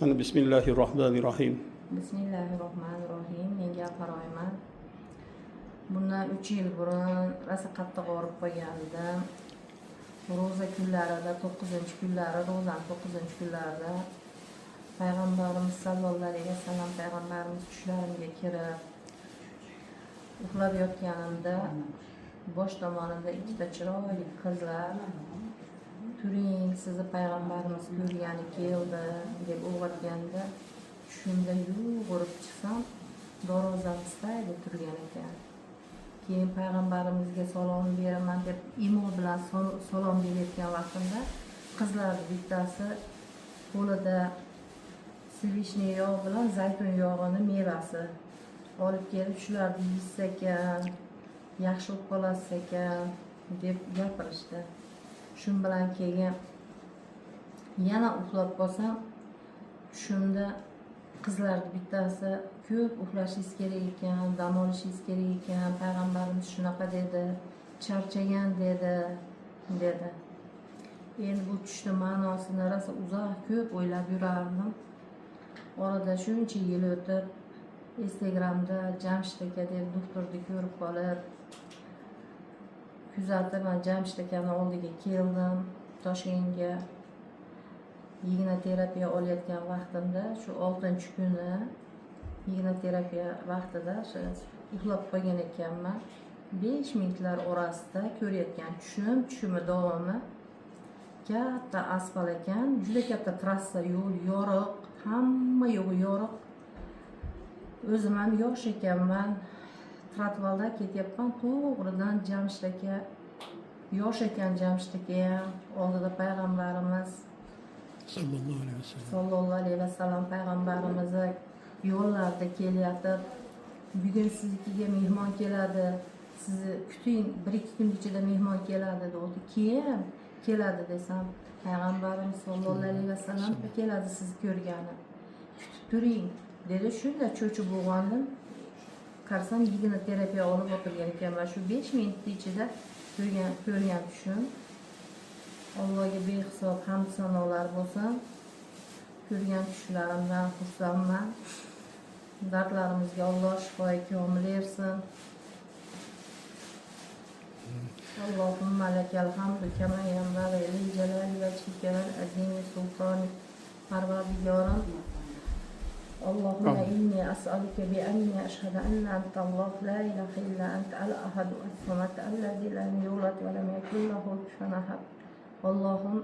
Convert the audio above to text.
Mana bismillahirrohmanirrohim. Bismillahirrohmanirrohim. Men Gavharoyman. Bundan 3 yil burun rosa qattiq og'rib qolgandim. Ro'za kunlarida 9-kunlari, ro'zani 9-kunlarida Payg'ambarimiz sallallohu alayhi vasallam payg'ambarimiz tushlarimga kirib, uxlab yotganimda bosh tomonimda ikkita chiroyli qizlar turing, sizni payg'ambarimiz ko'rgani keldi deb uyg'otganda tushimda yugurib chiqsam darvozamiz tagida turgan ekan. Keyin payg'ambarimizga salom beraman deb imo bilan salom berayotgan vaqtimda qizlar bittasi qo'lida sivishni yog' bilan zaytun yog'ini mevasi olib kelib, shularni yeysiz ekan, yaxshi bo'lib qolasiz ekan deb gapirishdi. Shu bilan keyin yana uxlab qolsam, tushimda qizlarni bittasi ko'p uxlashingiz kerak ekan, dam olishingiz kerak ekan, payg'ambarimiz shunaqa dedi, charchagan dedi, dedi. Endi bu tushni ma'nosini rosa uzoq ko'p o'ylab yurardim. Orada shuncha yil o'tib Instagramda Jamshid aka deb doktorni ko'rib qolib, kuzatib, man Jamshid akani oldiga keldim Toshkentga. Yig'ina terapiya olayotgan vaqtimda shu 6-kuni yig'ina terapiya vaqtida uxlab qolgan ekanman. 5 minutlar orasida ko'rayotgan tushim, tushimi davomi katta asfalt ekan, juda katta trassa yo'l, yorug', hamma yo'g'i yorug'. O'zim ham yosh ekanman, trotuarda ketyapman, to'g'ridan Jamshid aka, yosh ekan Jamshid aka ham, oldida payg'ambarimiz sallallohu alayhi vasallam sallallohu alayhi vasallam payg'ambarimizni yo'llarida kelyapti. Bugun siznikiga mehmon keladi, sizni kuting, 1-2 kun ichida mehmon keladi dedi. Keyin keladi desam, payg'ambarimiz sallallohu alayhi vasallam keladi sizni ko'rgani, kutib turing dedi. Shunda cho'chib uyg'ondim, qarasam yig'ina terapiya olib o'tirgan ekanman. Shu 5 minut ichida ko'rgan tushim. Allohga behisob hamd sanolar bo'lsin. Ko'rgan tushlarimdan xursandman. Dardlarimizga Alloh shifoi komil bersin. Allohumma lakal hamdu kama yanbag'i li jalali vajhika val azimi sultonik. Parvardigorim, Allohumma inni as'aluka bi anni ashhadu anna anta Alloh la ilaha illa anta al-ahadu as-samad allazi lam yulad va lam yakul lahu kufuwan ahad. Allohim